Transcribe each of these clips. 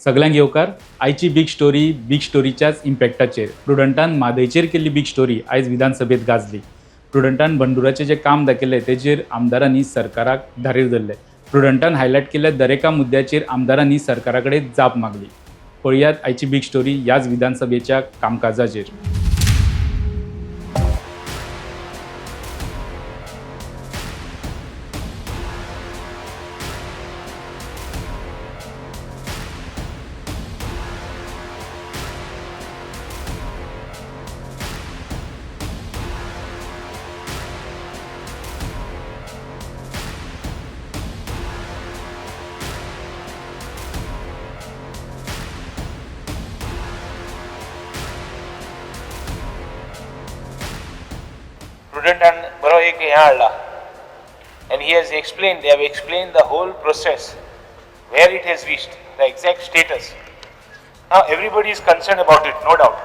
सगल्यांक येवकार. आयची बीग स्टोरी बीग स्टोरीच्याच इम्पॅक्टाचेर. प्रुडंटान म्हादयचेर केल्ली बीग स्टोरी आयज विधानसभेत गाजली. प्रुडंटान बंडुराचें जें काम दाखयलें तेजेर आमदारांनी सरकाराक धारेर धरलें. प्रुडंटान हायलायट केल्ल्या दरेका मुद्द्याचेर आमदारांनी सरकारा कडेन जाप मागली. पळयात आयची बीग स्टोरी ह्याच विधानसभेच्या कामकाजाचेर. प्रुडंटान बरो एक हें हाडला and he has explain, they have explain the whole process, where it has reached, the exact status. Now everybody is concerned about it, no doubt,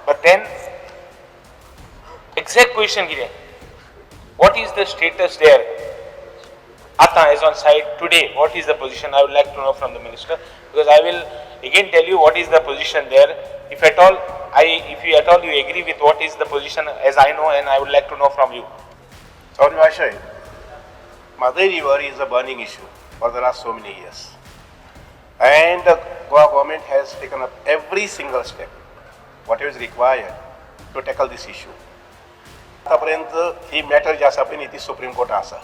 but then exact position कितें, what is the status there आतां as on site today, what is the position? I would like to know from the minister, because I will again tell you what is the position there. If at all I, if you at all you agree with what is the position as I know, and I would like to know from you. Sorry, Mahashay. Mhadei River is a burning issue for the last so many years. And the Goa government has taken up every single step, whatever is required to tackle this issue. आतापर्यंत ही matter जी आसा पळय न्ही ती supreme कोर्टात आसा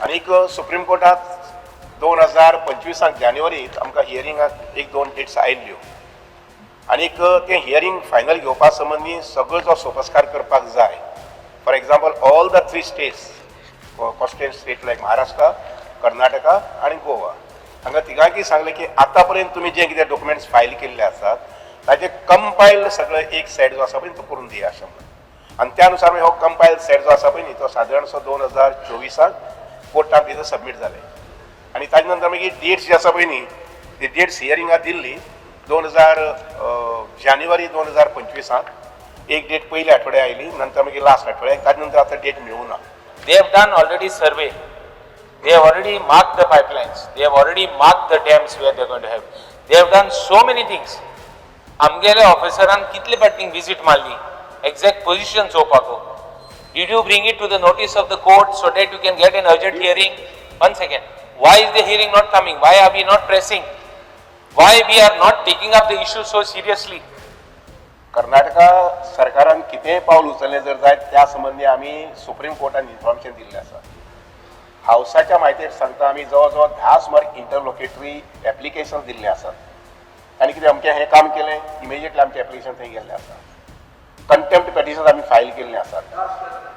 आनीक supreme कोर्टात 2025 जानेवारीत आमकां हियरिंगाक एक दोन डेट्स आयिल्ल्यो आनीक तें हियरींग फायनल घेवपा संबंदी सगळो जो सोपस्कार करपाक जाय, for example, all the three states, coastal state like Maharashtra, Karnataka आनी गोवा, हांगा तिगांकय सांगलें की आतां पर्यंत तुमी जे कितें डॉक्युमेंट्स फायल केल्ले आसात ताजे कंपायल सगळें एक सेट जो आसा पळय तो करून दिया अशें म्हणून. आनी त्या नुसार मागीर हो कंपायल सेट जो आसा पळय न्ही तो सादारणसो 2024 कोर्टाक भितर सबमीट जाले आनी ताजे नंतर मागीर डेट्स जी आसा पळय न्ही ती डेट्स हियरिंगाक दिल्ली 2000 जानेवारी 2025 एक डेट पयल्या आठवड्या आयली, नंतर मागीर लास्ट आठवड्याक, ताजे नंतर आतां डेट मेळूं ना. They have done already survey. They have already marked the pipelines. They have already marked the dams where they are going to have. They have done so many things. आमगेले ऑफिसरान कितले फावटीं visit मारली exact position चोवपाक. Did you bring it to the notice of the court so that you can get an urgent hearing? One second, why is the hearing not coming? Why are we not pressing? Why we are not taking up the issue so seriously? Karnataka सरकारान कितेंय पावल उचललें जर जायत त्या संबंदी आमी supreme कोर्टान information दिल्लें आसा. हावसाच्या म्हायतेर सांगता, आमी जवळ जवळ 10 सुमार इंटरलोकेटरी एप्लिकेशन दिल्लें आसात आनी कितें अमकें हें काम केलें, इमिजिएटली आमचें एप्लिकेशन थंय गेल्लें आसा. कंटेम्प्ट पेटिशन आमी फायल केल्लें आसात.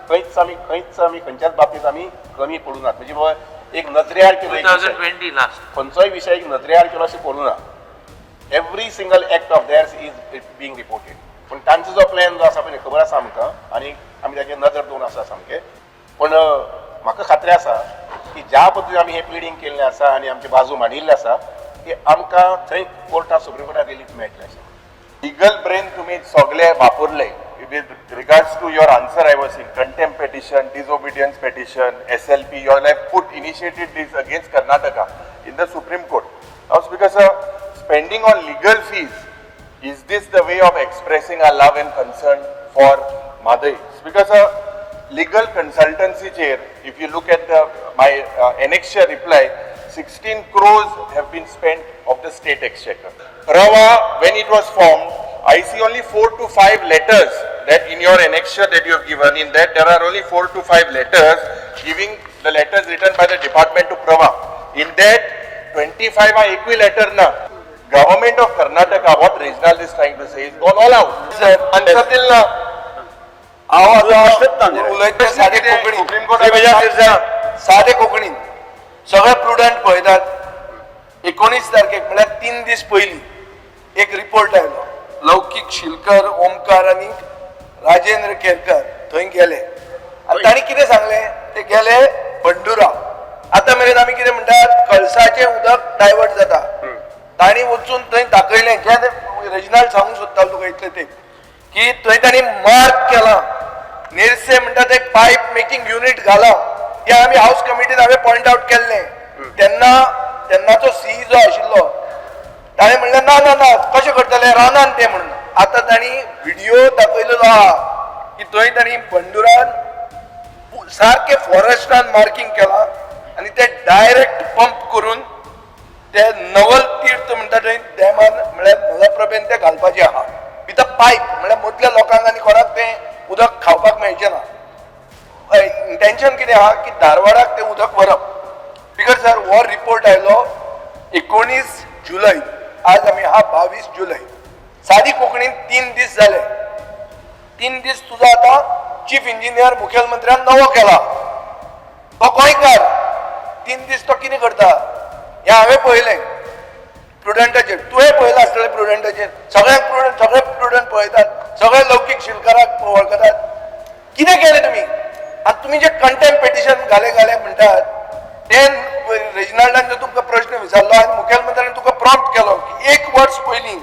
खंयच आमी खंयच्याच बाबतींत आमी कमी पडूं नात. म्हणजे बाबा एक नजरेआड केलो एक विशय. 2020 last. खंयचोय विशय एक नजरेआड केलो अशें करूं ना. Every single act of theirs is being reported. पूण तांचो जो प्लॅन जो आसा पळय खबर आसा आमकां आनी आमी ताचेर नदर दवरून आसा सामकें. पूण म्हाका खात्री आसा की ज्या पद्दतीन आमी हें प्लिडींग केल्लें आसा आनी आमची बाजू मांडिल्ली आसा की आमकां थंय कोर्टात, सुप्रीम कोर्टात रिलीफ मेळटलें अशें. लिगल ब्रेन तुम्ही सगळे वापरले. With regards to your answer, I was in contempt petition, disobedience petition, SLP, you all have put, initiated this against Karnataka in the Supreme Court. Now, Speaker sir, spending on legal fees, is this the way of expressing our love and concern for Mhadei? Speaker sir, legal consultancy chair, if you look at the my annexure reply, 16 crores have been spent of the state exchequer. Prava, when it was formed, I see only 4 to 5 letters that in your annexure that you have given, in that there are only 4 to 5 letters giving the letters written by the department to Prava. In that, 25 are equi letter na. Government of Karnataka, what Reginald is trying to say, is gone all out. Sir, Answer till now. हांव आतां उलयता सादे Konkani. Supreme कोर्टात सादे कोंकणीन सगळे prudent पळयतात. 19 तारखेक म्हळ्यार 3 दीस पयलीं एक रिपोर्ट आयलो. लौकीक शिलकर, ओमकार आनी राजेंद्र केरकर थंय गेले आनी तांणी कितें सांगलें, ते गेले बंडुरा. आतां मेरेन आमी कितें म्हणटात, कळसाचें उदक डायवर्ट जाता. तांणी वचून थंय दाखयलें जें रेजिनाल्ड सांगूंक सोदतालो तुका इतलें तें की थंय तांणी मार्क केलां, नेरसे म्हणटा ते पायप मेकिंग युनिट घाला. ते आमी हावस कमिटीन हांवें पॉयंट आवट केल्लें तेन्ना. तेन्नाचो सी जो आशिल्लो ताणें म्हणलें ना ना ना, कशें करतले रानान तें म्हणून. आतां तांणी व्हिडियो दाखयलेलो आहा की थंय तांणी बंडुरान सारकें फॉरेस्टान मार्कींग केलां आनी ते डायरेक्ट पंप करून ते नवल तीर्थ म्हणटा थंय डॅमान म्हळ्यार मलप्रभेन ते घालपाचें आहा विथ अ पायप. म्हळ्यार मदल्या लोकांक आनी कोणाक तें उदक खावपाक मेळचें ना. इंटेन्शन कितें आहा की धारवाडाक तें उदक व्हरप. Because sir, हो रिपोर्ट आयलो 19 जुलय, आज आमी आहा 22 जुलय. सादी कोंकणीन 3 दीस जाले. 3 दीस तुजो आतां चीफ इंजिनियर मुखेलमंत्र्यान नवो केला, तो गोंयकार. 3 दीस तो कितें करता हें हांवें पळयलें प्रुडंटाचेर. तुवें पळयलां आसतलें प्रुडंटाचेर. सगळ्यांक प्रुडंट, सगळे प्रुडंट पळयतात, सगळे लौकीक शिलकाराक वळखतात. कितें केलें तुमी? आनी तुमी जे कंटेम्प्ट पेटिशन घाले घाले म्हणटात, ते रेजिनाल्डान जो तुमकां प्रश्न विचारलो आनी मुखेलमंत्र्यान तुका प्रॉम्प्ट केलो की एक वर्स पयलीं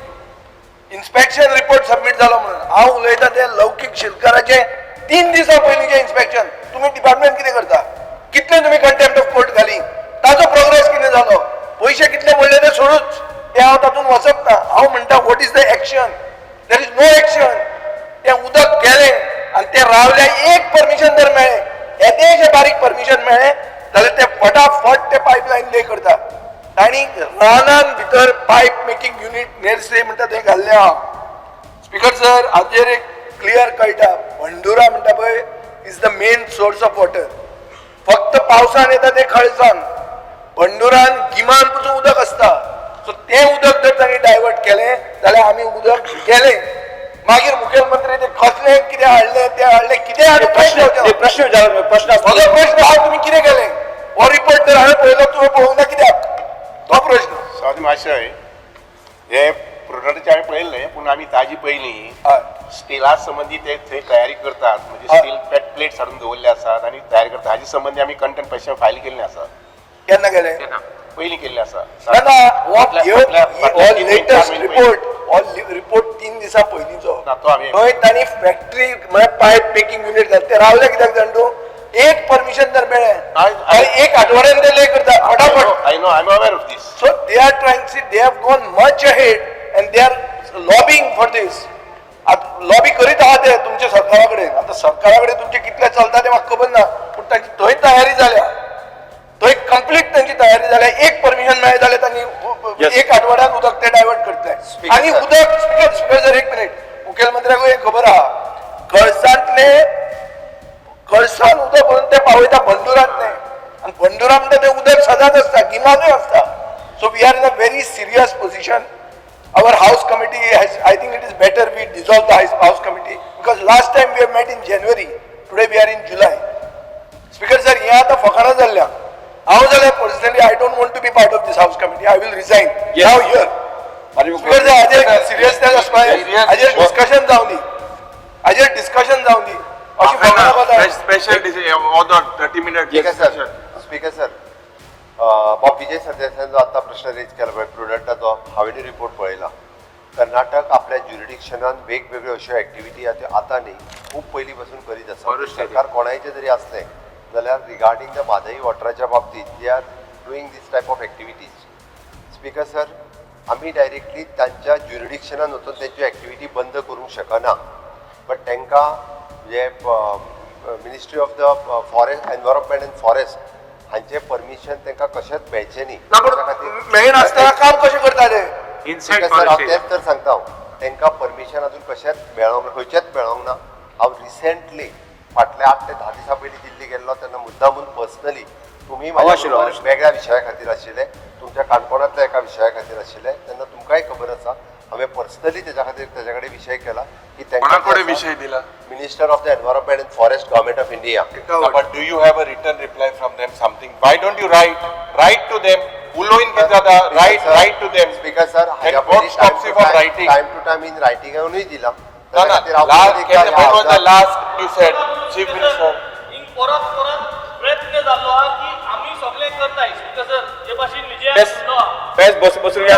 इन्स्पेक्शन रिपोर्ट सबमीट जालो म्हणून. हांव उलयता ते लौकीक शिलकाराचे 3 दिसां पयलींचे इन्स्पेक्शन. तुमी डिपार्टमेंट कितें करता? कितले तुमी कंटेम्प्ट ऑफ कोर्ट घाली? ताजो प्रोग्रेस कितें जालो? पयशे कितले पडले ते सोडूच, ते हांव तातूंत वचप ना. हांव म्हणटा, what is the action? There is no action. तें उदक गेलें आनी ते रावले. एक परमिशन जर मेळ्ळें, येदेशें बारीक परमिशन मेळ्ळें जाल्यार ते फटाफट ते पायपलायन ले करता. तांणी रानान भितर पायप मेकिंग युनीट नेरसे म्हणटा थंय घाल्लें आहा. स्पीकर सर, हाजेर एक क्लियर कळटा, भंडुरा म्हणटा पळय is the main source of water. फक्त पावसान येता ते खळसान, भंडुरान गिमान पसून उदक आसता. सो तें उदक जर तांणी डायवर्ट केलें जाल्यार आमी उदक गेलें. मागीर मुखेलमंत्री ते कसलें कितें हाडलें, तें हाडलें, कितें हाडूं कांय जावचें ना. प्रश्न विचार, प्रश्न आसता. म्हजो प्रश्न आहा, तुमी कितें केलें? हो रिपोर्ट जर हांवें पळयलो, तुवें पळोवंक ना कित्याक? तो प्रश्न. सावध माशय, हे प्रोडक्टाचे हांवें पळयल्लें, पूण आमी ताजी पयलीं स्टिला संबंदी ते थंय तयारी करतात, म्हणजे स्टील पेट प्लेट्स हाडून दवरले आसात आनी तयार करतात. हाजे संबंदी आमी कंटेम्प्ट पेटिशन फायल केल्लें आसा. केन्ना केलें? पयलीं केल्लें आसा. ना ना, हो फाटल्या हो तीन महिने, चार लेटस्ट महिने. रिपोर्ट, हो रिपोर्ट 3 दिसां पयलींचो. ना, तो आमी थंय तांणी फॅक्टरी म्हळ्यार पायप मेकिंग युनीट घातलें. ते रावले कित्याक जाण तूं? एक परमिशन जर मेळ्ळें जाल्यार एक आठवड्यान ते ले करता फटाफट. I know, I am aware of this. So they are trying, see, they have gone much ahead and they are lobbying for this. आतां लॉबी करीत आहा ते तुमच्या सरकारा कडेन. आतां सरकारा कडेन तुमचे कितले चलता ते म्हाका खबर ना, पूण तांची थंय तयारी जाल्या, थंय कंप्लीट तांची तयारी जाल्या. एक परमिशन मेळ्ळें जाल्यार तांणी एक आठवड्यात उदक ते डायवर्ट करतले. आनी उदक, स्पीकर, स्पीकर सर, एक मिनीट. मुखेलमंत्र्याकूय एक खबर आहा, कळसांतले, कळसान उदक भरून ते पावयता भंडुरांतलें आनी भंडुरा म्हणटा तें उदक सदांच आसता, गिमानूय आसता. So we are in a very serious position. Our house committee has, I think it is better we dissolve the house committee, because last time we have met in January, today we are in July. Speaker sir, हें आतां फकाणां जाल्ल्या. हांव जाल्यार personally I don't want to be part of this house committee. I will resign now here. Speaker sir, हाजेर seriousness आसपा. हाजेर discussion जावं दी, हाजेर डिस्कशन जावं दी. अशी फकाणां कोता. Special order, 30 minute speaker sir, speaker sir, बाब विजय सरदेसायान जो आतां प्रश्न रेज केला पळय प्रुडंटाचो, हांवें रिपोर्ट पळयला. कर्नाटक आपल्या ज्युरिडिक्शनान वेगवेगळ्यो अश्यो एक्टिविटी आहा, त्यो आतां न्ही, खूब पयलीं पासून करीत आसा. सरकार कोणायचें जरी आसलें जाल्यार रिगार्डींग the Mhadei वॉटराच्या बाबतींत they are doing this type of activities. Speaker sir, आमी डायरेक्टली तांच्या ज्युरिडिक्शनान वचून तेंच्यो एक्टिविटी बंद करूंक शकना, बट तांकां म्हणजे Ministry of the Forest, Environment and Forest हांचें परमिशन तांकां कशेंच मेळचें न्ही. ना, पूण त्या खातीर मेळनासतना काम कशें करता ते? इनसायड सर, हांव फॉरेस्ट. तेंच तर सांगता. हांव तांकां परमिशन अजून कशेंच मेळोंक, खंयचेंच मेळोंक ना. हांव रिसेंटली फाटल्या 8 ते 10 दिसां पयलीं दिल्ली गेल्लो तेन्ना मुद्दामून पर्सनली तुमी म्हाज्या आशिल्लो, बरोबर वेगळ्या विशया खातीर आशिल्ले, तुमच्या काणकोणांतल्या एका विशया खातीर आशिल्ले, तेन्ना तुमकांय खबर आसा, हांवें पर्सनली तेच्या खातीर तेच्या कडेन विशय केला की कोणा कडेन तांकां विशय दिला? Minister of the Environment and Forest, Government of India. But do you have a written reply from them, something? Why don't you write? Write to them. उलोवन कितें जाता? Write, write to them. Speaker sir, And what stops you from writing? Time to time in रायटिंगानूय दिला. ना ना, last, when was the last you said, Chief Minister? हिंग परत परत प्रयत्न जाल्लो आहा की आमी सगळें करताय. स्पीकर सर, जे भाशेन विजयान बेस म्हणलो आहा. बेस बस बसून घ्या.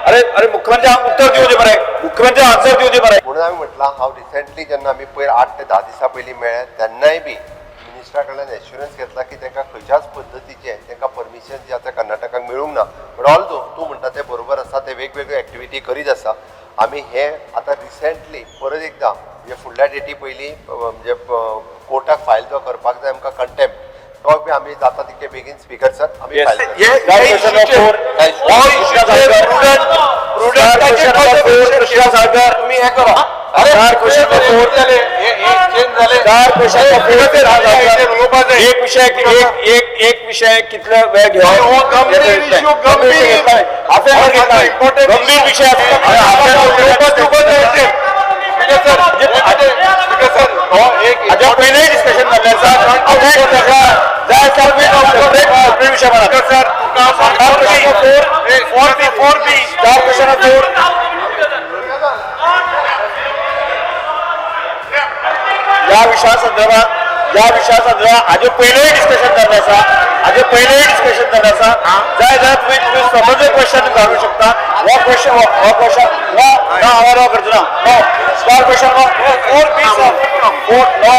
अरे अरे, मुख्यमंत्री उत्तर दिवचे मरे, मुख्यमंत्री आन्सर दिवचे मरे. म्हणून हांवें म्हटलां, हांव रिसेंटली जेन्ना आमी पयर 8 ते 10 दिसां पयलीं मेळ्ळे तेन्नाय बी मिनिस्टरा कडल्यान एश्युरन्स घेतला की तांकां खंयच्याच पद्दतीचें तांकां परमिशन जें आतां कर्नाटकाक मेळूंक ना. बट ऑल दो तूं म्हणटा तें बरोबर आसा, ते वेगवेगळ्यो एक्टिविटी करीत आसा. आमी हे आतां रिसेंटली परत एकदां म्हणजे फुडल्या डेटी पयलीं म्हणजे कोर्टाक फायल जो करपाक जाय आमकां कंटेम्प्ट, तो बी आमी जाता तितके बेगीन स्पीकर सर आमी फायल करतले. हे हो इश्यूचेर प्रुडंट तुम्ही हे करा. अरे Star question number four. जाले, हे हे चेंज जाले. Star question number four. उलोवपा जाय. एक विषय, एक एक एक विषय कितले वेळ घेवप? हो गंभीर issue, गंभीर. गंभीर गंभीर विषय आसा. दिवपा जाय. स्पीकर सर, स्पीकर सर, हो एक हाज्या पयलें डिस्कशन जाल्लें आसा. जाय जाल्यार विषय मारा. स्पीकर सर, तुका Star question number four. Four B, four B. Star question number four. या विशया संदर्भात हाजे पयलें डिस्कशन जाल्लें आसा. हाजे पयलें डिस्कशन जाल्लें आसा. जाय जाल्यार तुमी समज क्वेश्चन घालूं शकता. हो क्वेश्चन, हो क्वेश्चन ना ना, हांवें हो करचो ना. No, star question four B sir. Four, no.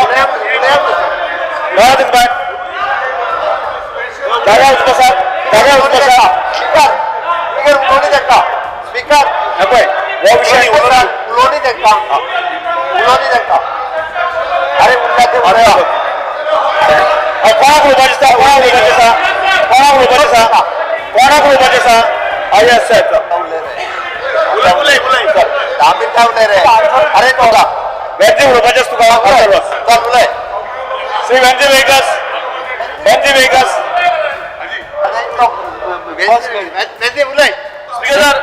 मेळा तुका जाग्यार वचून बसा, जाग्यार वचून बसा. स्पीकर, स्पीकर, उलोवणी तांकां. स्पीकर. हे पळय, हो विशय उलोवणी तांकां, उलोवणी तांकां. अरे, उरल्या ते अरे, कोणाक उलोवपाचें आसा? कोणाक उलोवपाचें आसा? कोणाक उलोवपाचें आसा? कोणाक उलोवपाचें आसा? येस सर. उलय रे. उलय, उलय, उलय. 10 मिनटां उलय रे. अरे, तुका वेंझी, उलोवपाचें आसा तुका? चल बस. चल उलय. श्री वेंझी वेगस, वेंझी वेगस. उलय. स्पीकर सर,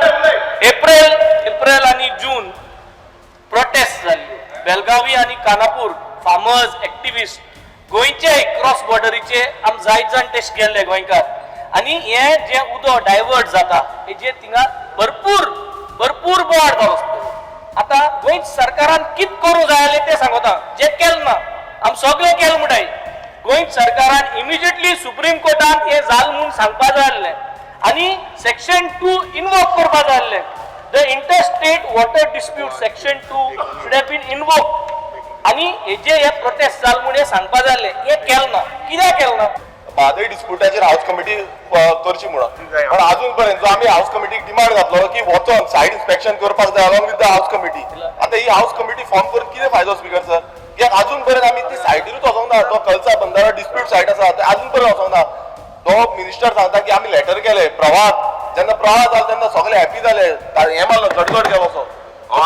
एप्रिल आनी जून प्रोटेस्ट जाल्ले बेलगावी आनी कानापूर. फार्मर्स, एक्टिविस्ट, गोंयचे क्रॉस बॉर्डरीचे आम जायत जाण ते गेल्ले गोंयकार आनी हे जे उदक डायवर्ट जाता हेजे थिंगा भरपूर भरपूर बोवाळ जालो आसतलो. आतां गोंय सरकारान कित करूं जाय जालें तें सांगता, जें केलें ना. आम सगळें केलें म्हणटाय. गोंय सरकारान इमिजिएटली सुप्रीम कोर्टान हें जालें म्हूण सांगपा जाय आसलें आनी सेक्शन 2 इनवोक करपा जाय आसलें. The inter state water dispute section 2 should have been invoke आनी हेजे हे प्रोटेस्ट जाल म्हूण हें सांगपा जाय आसलें. हें केलें ना. कित्याक केलें ना? म्हादय डिस्प्युटाचेर हाऊस कमिटी करची म्हणून, पण अजून पर्यंत जो आमी हाऊस कमिटीक डिमांड घातलो की वचोन सायड इन्स्पेक्शन करपाक जाय along with the house committee, आतां ही हाऊस कमिटी फॉर्म करून कितें फायदो स्पीकर सर? कित्याक अजून पर्यंत आमी ती सायटीरूच वचोंक ना. तो कलसा बंदारा डिस्प्यूट सायट आसा, ते अजून पर्यंत वचोंक ना. तो मिनिस्टर सांगता की आमी लेटर केले. प्रवाह जेन्ना प्रवाह जालो तेन्ना सगळे हॅपी जाले. हें मारलो, गडगड केलो असो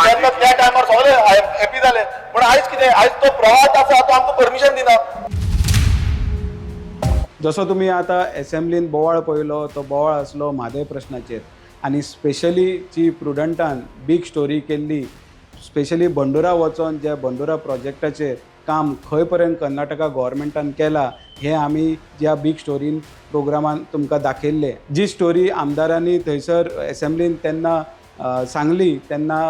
तेन्ना, त्या टायमार सगळे हॅपी जाले. पण आयज कितें? आयज तो प्रवाह आसा तो आमकां परमिशन दिना. जसो तुमी आतां एसेंब्लीन बोवाळ पळयलो, तो बोवाळ आसलो म्हादय प्रश्नाचेर आनी स्पेशली जी प्रुडंटान बीग स्टोरी केल्ली, स्पेशली बंडुरा वचोन जे बंडुरा प्रोजेक्टाचेर काम खंय पर्यंत कर्नाटका गोवोरमेंटान केलां हें आमी ज्या बीग स्टोरीन प्रोग्रामान तुमकां दाखयल्लें. जी स्टोरी आमदारांनी थंयसर एसेंब्लीन तेन्ना सांगली, तेन्ना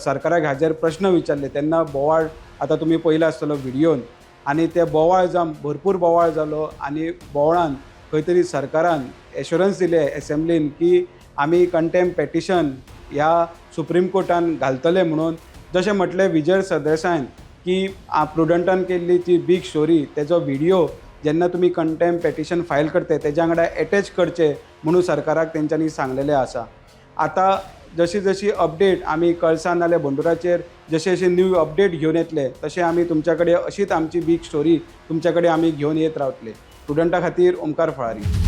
सरकाराक हाजेर प्रश्न विचारले, तेन्ना बोवाळ आतां तुमी पळयला आसतलो व्हिडियोन आनी ते बोवाळ जावन भरपूर बोवाळ जालो आनी बोवाळान खंय तरी सरकारान एश्योरन्स दिले एसेंब्लीन की आमी कंटेम्प्ट पेटिशन ह्या सुप्रीम कोर्टान घालतले म्हणून. जशें म्हटलें विजय सरदेसायान की प्रुडंटान केल्ली ती बीग स्टोरी, तेजो व्हिडियो जेन्ना तुमी कंटेम्प्ट पेटिशन फायल करते तेज्या वांगडा एटॅच करचें म्हणून सरकाराक तेंच्यांनी सांगलेलें आसा. आतां जशी जशी अपडेट आमी कळसा नाल्यार बंडुराचेर जशे जशे न्यू अपडेट घेवन येतले, तशें आमी तुमच्या कडेन अशीच आमची बीग स्टोरी तुमच्या कडेन आमी घेवन येत रावतले. स्टुडंटा खातीर ओमकार फळारी.